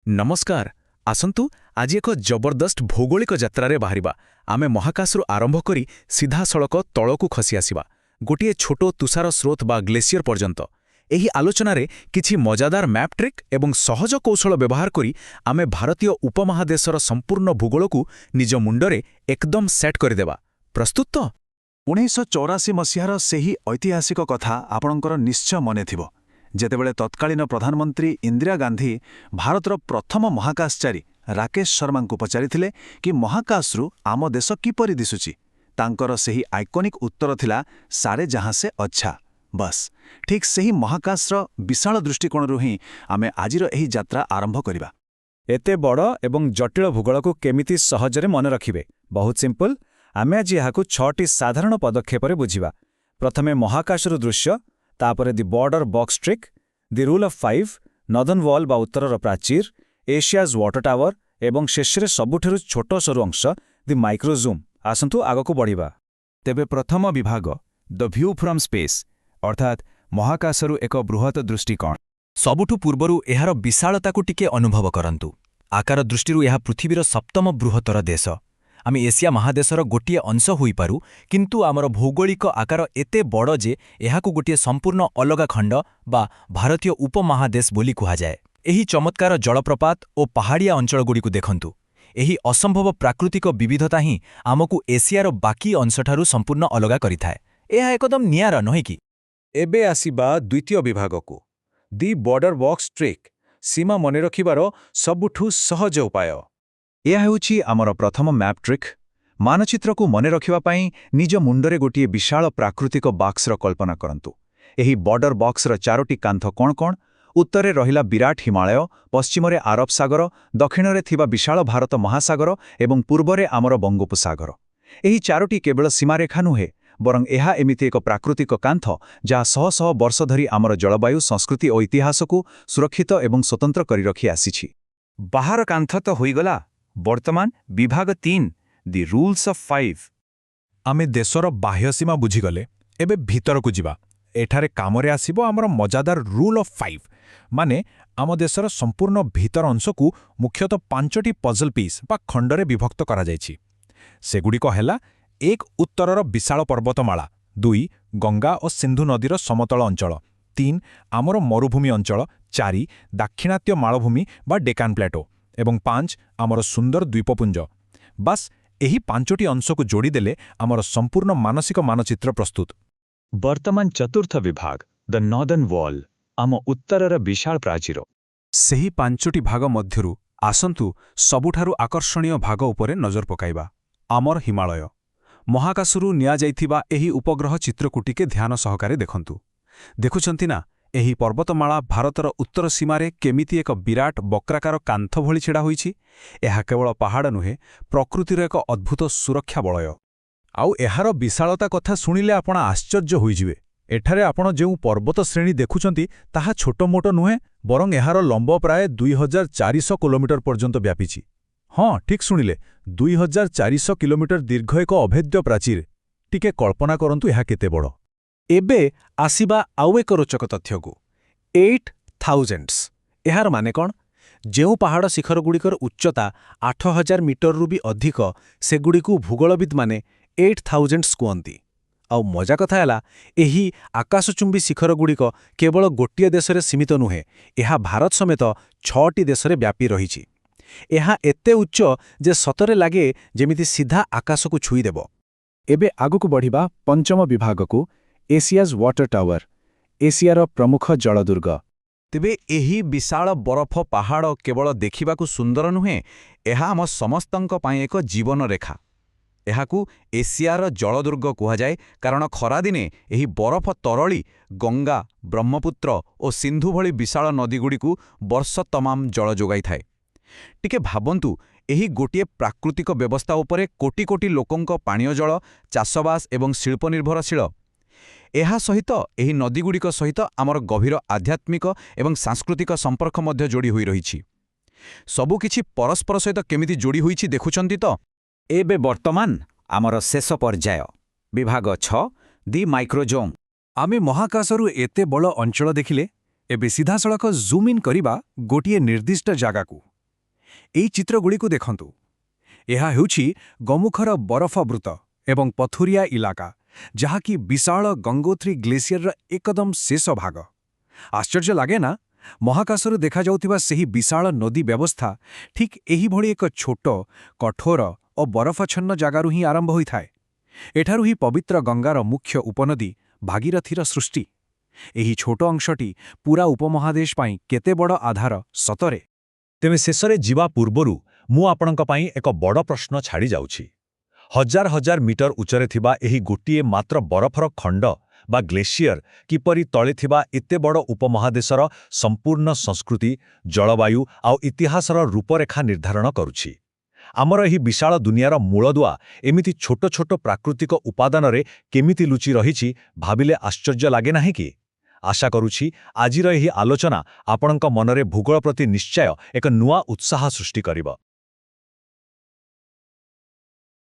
ନମସ୍କାର। ଆସନ୍ତୁ, ଆଜି ଏକ ଜବରଦସ୍ତ ଭୌଗୋଳିକ ଯାତ୍ରାରେ ବାହାରିବା। ଆମେ ମହାକାଶରୁ ଆରମ୍ଭ କରି ସିଧାସଳଖ ତଳକୁ ଖସି ଆସିବା, ଗୋଟିଏ ଛୋଟ ତୁଷାର ସ୍ରୋତ ବା ଗ୍ଲେସିୟର ପର୍ଯ୍ୟନ୍ତ। ଏହି ଆଲୋଚନାରେ କିଛି ମଜାଦାର ମ୍ୟାପ୍ ଟ୍ରିକ୍ ଏବଂ ସହଜ କୌଶଳ ବ୍ୟବହାର କରି ଆମେ ଭାରତୀୟ ଉପମହାଦେଶର ସମ୍ପୂର୍ଣ୍ଣ ଭୂଗୋଳକୁ ନିଜ ମୁଣ୍ଡରେ ଏକଦମ ସେଟ୍ କରିଦେବା। ପ୍ରସ୍ତୁତ ତ? 1984 ମସିହାର ସେହି ଐତିହାସିକ କଥା ଆପଣଙ୍କର ନିଶ୍ଚୟ ମନେଥିବ, ଯେତେବେଳେ ତତ୍କାଳୀନ ପ୍ରଧାନମନ୍ତ୍ରୀ ଇନ୍ଦିରା ଗାନ୍ଧୀ ଭାରତର ପ୍ରଥମ ମହାକାଶଚାରୀ ରାକେଶ ଶର୍ମାଙ୍କୁ ପଚାରିଥିଲେ କି ମହାକାଶରୁ ଆମ ଦେଶ କିପରି ଦିଶୁଛି। ତାଙ୍କର ସେହି ଆଇକନିକ୍ ଉତ୍ତର ଥିଲା, "सारे जहां से अच्छा"। ବସ୍, ଠିକ୍ ସେହି ମହାକାଶର ବିଶାଳ ଦୃଷ୍ଟିକୋଣରୁ ହିଁ ଆମେ ଆଜିର ଏହି ଯାତ୍ରା ଆରମ୍ଭ କରିବା। ଏତେ ବଡ଼ ଏବଂ ଜଟିଳ ଭୂଗୋଳକୁ କେମିତି ସହଜରେ ମନେ ରଖିବେ? ବହୁତ ସିମ୍ପଲ୍। ଆମେ ଆଜି ଏହାକୁ ଛଅଟି ସାଧାରଣ ପଦକ୍ଷେପରେ ବୁଝିବା। ପ୍ରଥମେ ମହାକାଶରୁ ଦୃଶ୍ୟ, ତାପରେ the border box trick, the rule of five, northern wall ବା ଉତ୍ତରର ପ୍ରାଚୀର, ଏସିଆଜ୍ ୱାଟର ଟାୱାର ଏବଂ ଶେଷରେ ସବୁଠାରୁ ଛୋଟ ସରୁ ଅଂଶ, ଦି ମାଇକ୍ରୋଜୁମ୍। ଆସନ୍ତୁ ଆଗକୁ ବଢ଼ିବା। ତେବେ ପ୍ରଥମ ବିଭାଗ, ଦ ଭ୍ୟୁ ଫ୍ରମ୍ ସ୍ପେସ୍, ଅର୍ଥାତ୍ ମହାକାଶରୁ ଏକ ବୃହତ ଦୃଷ୍ଟିକୋଣ। ସବୁଠୁ ପୂର୍ବରୁ ଏହାର ବିଶାଳତାକୁ ଟିକେ ଅନୁଭବ କରନ୍ତୁ। ଆକାର ଦୃଷ୍ଟିରୁ ଏହା ପୃଥିବୀର ସପ୍ତମ ବୃହତ୍ତର ଦେଶ। ଆମେ ଏସିଆ ମହାଦେଶର ଗୋଟିଏ ଅଂଶ ହୋଇପାରୁ, କିନ୍ତୁ ଆମର ଭୌଗୋଳିକ ଆକାର ଏତେ ବଡ଼ ଯେ ଏହାକୁ ଗୋଟିଏ ସମ୍ପୂର୍ଣ୍ଣ ଅଲଗା ଖଣ୍ଡ ବା ଭାରତୀୟ ଉପମହାଦେଶ ବୋଲି କୁହାଯାଏ। ଏହି ଚମତ୍କାର ଜଳପ୍ରପାତ ଓ ପାହାଡ଼ିଆ ଅଞ୍ଚଳଗୁଡ଼ିକୁ ଦେଖନ୍ତୁ। ଏହି ଅସମ୍ଭବ ପ୍ରାକୃତିକ ବିବିଧତା ହିଁ ଆମକୁ ଏସିଆର ବାକି ଅଂଶଠାରୁ ସମ୍ପୂର୍ଣ୍ଣ ଅଲଗା କରିଥାଏ। ଏହା ଏକଦମ ନିଆରା ନୁହେଁ କି? ଏବେ ଆସିବା ଦ୍ୱିତୀୟ ବିଭାଗକୁ, ଦି ବର୍ଡର ବକ୍ସ ଟ୍ରିକ୍, ସୀମା ମନେ ରଖିବାର ସବୁଠୁ ସହଜ ଉପାୟ। ଏହା ହେଉଛି ଆମର ପ୍ରଥମ ମ୍ୟାପ୍ ଟ୍ରିକ୍। ମାନଚିତ୍ରକୁ ମନେ ରଖିବା ପାଇଁ ନିଜ ମୁଣ୍ଡରେ ଗୋଟିଏ ବିଶାଳ ପ୍ରାକୃତିକ ବାକ୍ସର କଳ୍ପନା କରନ୍ତୁ। ଏହି ବର୍ଡର ବକ୍ସର ଚାରୋଟି କାନ୍ଥ କ'ଣ କ'ଣ? ଉତ୍ତରରେ ରହିଲା ବିରାଟ ହିମାଳୟ, ପଶ୍ଚିମରେ ଆରବ ସାଗର, ଦକ୍ଷିଣରେ ଥିବା ବିଶାଳ ଭାରତ ମହାସାଗର ଏବଂ ପୂର୍ବରେ ଆମର ବଙ୍ଗୋପସାଗର। ଏହି ଚାରୋଟି କେବଳ ସୀମାରେଖା ନୁହେଁ, ବରଂ ଏହା ଏମିତି ଏକ ପ୍ରାକୃତିକ କାନ୍ଥ ଯାହା ଶହ ଶହ ବର୍ଷ ଧରି ଆମର ଜଳବାୟୁ, ସଂସ୍କୃତି ଓ ଇତିହାସକୁ ସୁରକ୍ଷିତ ଏବଂ ସ୍ୱତନ୍ତ୍ର କରି ରଖି ଆସିଛି। ବାହାର କାନ୍ଥ ତ ହୋଇଗଲା। ବର୍ତ୍ତମାନ ବିଭାଗ 3, ଦି ରୁଲ୍ସ ଅଫ୍ ଫାଇଭ୍। ଆମେ ଦେଶର ବାହ୍ୟ ସୀମା ବୁଝିଗଲେ, ଏବେ ଭିତରକୁ ଯିବା। ଏଠାରେ କାମରେ ଆସିବ ଆମର ମଜାଦାର ରୁଲ୍ ଅଫ୍ ଫାଇଭ୍। ମାନେ ଆମ ଦେଶର ସମ୍ପୂର୍ଣ୍ଣ ଭିତର ଅଂଶକୁ ମୁଖ୍ୟତଃ ପାଞ୍ଚଟି ପଜଲ୍ ପିସ୍ ବା ଖଣ୍ଡରେ ବିଭକ୍ତ କରାଯାଇଛି। ସେଗୁଡ଼ିକ ହେଲା: 1, ଉତ୍ତରର ବିଶାଳ ପର୍ବତମାଳା; 2, ଗଙ୍ଗା ଓ ସିନ୍ଧୁ ନଦୀର ସମତଳ ଅଞ୍ଚଳ; 3, ଆମର ମରୁଭୂମି ଅଞ୍ଚଳ; 4, ଦାକ୍ଷିଣାତ୍ୟ ମାଳଭୂମି ବା ଡେକାନ୍ ପ୍ଲାଟୋ ଏବଂ 5, ଆମର ସୁନ୍ଦର ଦ୍ୱୀପପୁଞ୍ଜ। ବାସ୍, ଏହି ପାଞ୍ଚଟି ଅଂଶକୁ ଯୋଡ଼ିଦେଲେ ଆମର ସମ୍ପୂର୍ଣ୍ଣ ମାନସିକ ମାନଚିତ୍ର ପ୍ରସ୍ତୁତ। ବର୍ତ୍ତମାନ ଚତୁର୍ଥ ବିଭାଗ, ଦ ନର୍ଦର୍ନ ୱାଲ୍, ଆମ ଉତ୍ତରର ବିଶାଳ ପ୍ରାଚୀର। ସେହି ପାଞ୍ଚଟି ଭାଗ ମଧ୍ୟରୁ ଆସନ୍ତୁ ସବୁଠାରୁ ଆକର୍ଷଣୀୟ ଭାଗ ଉପରେ ନଜର ପକାଇବା, ଆମର ହିମାଳୟ। ମହାକାଶରୁ ନିଆଯାଇଥିବା ଏହି ଉପଗ୍ରହ ଚିତ୍ରକୁ ଟିକେ ଧ୍ୟାନ ସହକାରେ ଦେଖନ୍ତୁ। ଦେଖୁଛନ୍ତି ନା, ଏହି ପର୍ବତମାଳା ଭାରତର ଉତ୍ତର ସୀମାରେ କେମିତି ଏକ ବିରାଟ ବକ୍ରାକାର କାନ୍ଥ ଭଳି ଛିଡ଼ା ହୋଇଛି? ଏହା କେବଳ ପାହାଡ଼ ନୁହେଁ, ପ୍ରକୃତିର ଏକ ଅଦ୍ଭୁତ ସୁରକ୍ଷା ବଳୟ। ଆଉ ଏହାର ବିଶାଳତା କଥା ଶୁଣିଲେ ଆପଣ ଆଶ୍ଚର୍ଯ୍ୟ ହୋଇଯିବେ। ଏଠାରେ ଆପଣ ଯେଉଁ ପର୍ବତ ଶ୍ରେଣୀ ଦେଖୁଛନ୍ତି, ତାହା ଛୋଟମୋଟ ନୁହେଁ, ବରଂ ଏହାର ଲମ୍ବ ପ୍ରାୟ 2400 କିଲୋମିଟର ପର୍ଯ୍ୟନ୍ତ ବ୍ୟାପିଛି। ହଁ, ଠିକ୍ ଶୁଣିଲେ, 2400 କିଲୋମିଟର ଦୀର୍ଘ ଏକ ଅଭେଦ୍ୟ ପ୍ରାଚୀର। ଟିକେ କଳ୍ପନା କରନ୍ତୁ, ଏହା କେତେ ବଡ଼! ଏବେ ଆସିବା ଆଉ ଏକ ରୋଚକ ତଥ୍ୟକୁ, 8 ଥାଉଜେଣ୍ଡସ୍। ଏହାର ମାନେ କ'ଣ? ଯେଉଁ ପାହାଡ଼ ଶିଖରଗୁଡ଼ିକର ଉଚ୍ଚତା 8000 ମିଟରରୁ ବି ଅଧିକ, ସେଗୁଡ଼ିକୁ ଭୂଗୋଳବିଦ୍ମାନେ 8 ଥାଉଜେଣ୍ଡସ୍ କୁହନ୍ତି। ଆଉ ମଜା କଥା ହେଲା, ଏହି ଆକାଶଚୁମ୍ବୀ ଶିଖରଗୁଡ଼ିକ କେବଳ ଗୋଟିଏ ଦେଶରେ ସୀମିତ ନୁହେଁ, ଏହା ଭାରତ ସମେତ ଛଅଟି ଦେଶରେ ବ୍ୟାପି ରହିଛି। ଏହା ଏତେ ଉଚ୍ଚ ଯେ ସତରେ ଲାଗେ ଯେମିତି ସିଧା ଆକାଶକୁ ଛୁଇଁଦେବ। ଏବେ ଆଗକୁ ବଢ଼ିବା ପଞ୍ଚମ ବିଭାଗକୁ, ଏସିଆଜ୍ ୱାଟର ଟାୱାର, ଏସିଆର ପ୍ରମୁଖ ଜଳଦୁର୍ଗ। ତେବେ ଏହି ବିଶାଳ ବରଫ ପାହାଡ଼ କେବଳ ଦେଖିବାକୁ ସୁନ୍ଦର ନୁହେଁ, ଏହା ଆମ ସମସ୍ତଙ୍କ ପାଇଁ ଏକ ଜୀବନରେଖା। ଏହାକୁ ଏସିଆର ଜଳଦୁର୍ଗ କୁହାଯାଏ, କାରଣ ଖରାଦିନେ ଏହି ବରଫ ତରଳି ଗଙ୍ଗା, ବ୍ରହ୍ମପୁତ୍ର ଓ ସିନ୍ଧୁ ଭଳି ବିଶାଳ ନଦୀଗୁଡ଼ିକୁ ବର୍ଷ ତମାମ ଜଳ ଯୋଗାଇଥାଏ। ଟିକେ ଭାବନ୍ତୁ, ଏହି ଗୋଟିଏ ପ୍ରାକୃତିକ ବ୍ୟବସ୍ଥା ଉପରେ କୋଟି କୋଟି ଲୋକଙ୍କ ପାନୀୟ ଜଳ, ଚାଷବାସ ଏବଂ ଶିଳ୍ପ ନିର୍ଭରଶୀଳ। ଏହା ସହିତ ଏହି ନଦୀଗୁଡ଼ିକ ସହିତ ଆମର ଗଭୀର ଆଧ୍ୟାତ୍ମିକ ଏବଂ ସାଂସ୍କୃତିକ ସମ୍ପର୍କ ମଧ୍ୟ ଯୋଡ଼ି ହୋଇ ରହିଛି। ସବୁକିଛି ପରସ୍ପର ସହିତ କେମିତି ଯୋଡ଼ି ହୋଇଛି, ଦେଖୁଛନ୍ତି ତ? ଏବେ ବର୍ତ୍ତମାନ ଆମର ଶେଷ ପର୍ଯ୍ୟାୟ, ବିଭାଗ 6, ଦି ମାଇକ୍ରୋଜୋମ୍। ଆମେ ମହାକାଶରୁ ଏତେ ବଡ଼ ଅଞ୍ଚଳ ଦେଖିଲେ, ଏବେ ସିଧାସଳଖ ଜୁମ୍ ଇନ୍ କରିବା ଗୋଟିଏ ନିର୍ଦ୍ଦିଷ୍ଟ ଜାଗାକୁ। ଏହି ଚିତ୍ରଗୁଡ଼ିକୁ ଦେଖନ୍ତୁ। ଏହା ହେଉଛି ଗୋମୁଖର ବରଫାବୃତ ଏବଂ ପଥୁରିଆ ଇଲାକା, ଯାହାକି ବିଶାଳ ଗଙ୍ଗୋତ୍ରୀ ଗ୍ଲେସିୟରର ଏକଦମ ଶେଷ ଭାଗ। ଆଶ୍ଚର୍ଯ୍ୟ ଲାଗେ ନା? ମହାକାଶରୁ ଦେଖାଯାଉଥିବା ସେହି ବିଶାଳ ନଦୀ ବ୍ୟବସ୍ଥା ଠିକ୍ ଏହିଭଳି ଏକ ଛୋଟ, କଠୋର ଓ ବରଫାଚ୍ଛନ୍ନ ଜାଗାରୁ ହିଁ ଆରମ୍ଭ ହୋଇଥାଏ। ଏଠାରୁ ହିଁ ପବିତ୍ର ଗଙ୍ଗାର ମୁଖ୍ୟ ଉପନଦୀ ଭାଗୀରଥୀର ସୃଷ୍ଟି। ଏହି ଛୋଟ ଅଂଶଟି ପୂରା ଉପମହାଦେଶ ପାଇଁ କେତେ ବଡ଼ ଆଧାର ସତରେ! ତେବେ ଶେଷରେ ଯିବା ପୂର୍ବରୁ ମୁଁ ଆପଣଙ୍କ ପାଇଁ ଏକ ବଡ଼ ପ୍ରଶ୍ନ ଛାଡ଼ି ଯାଉଛି। ହଜାର ହଜାର ମିଟର ଉଚ୍ଚରେ ଥିବା ଏହି ଗୋଟିଏ ମାତ୍ର ବରଫର ଖଣ୍ଡ ବା ଗ୍ଲେସିୟର କିପରି ତଳେ ଥିବା ଏତେ ବଡ଼ ଉପମହାଦେଶର ସମ୍ପୂର୍ଣ୍ଣ ସଂସ୍କୃତି, ଜଳବାୟୁ ଆଉ ଇତିହାସର ରୂପରେଖା ନିର୍ଦ୍ଧାରଣ କରୁଛି? ଆମର ଏହି ବିଶାଳ ଦୁନିଆର ମୂଳଦୁଆ ଏମିତି ଛୋଟ ଛୋଟ ପ୍ରାକୃତିକ ଉପାଦାନରେ କେମିତି ଲୁଚି ରହିଛି, ଭାବିଲେ ଆଶ୍ଚର୍ଯ୍ୟ ଲାଗେ ନାହିଁ କି? ଆଶା କରୁଛି ଆଜିର ଏହି ଆଲୋଚନା ଆପଣଙ୍କ ମନରେ ଭୂଗୋଳ ପ୍ରତି ନିଶ୍ଚୟ ଏକ ନୂଆ ଉତ୍ସାହ ସୃଷ୍ଟି କରିବ।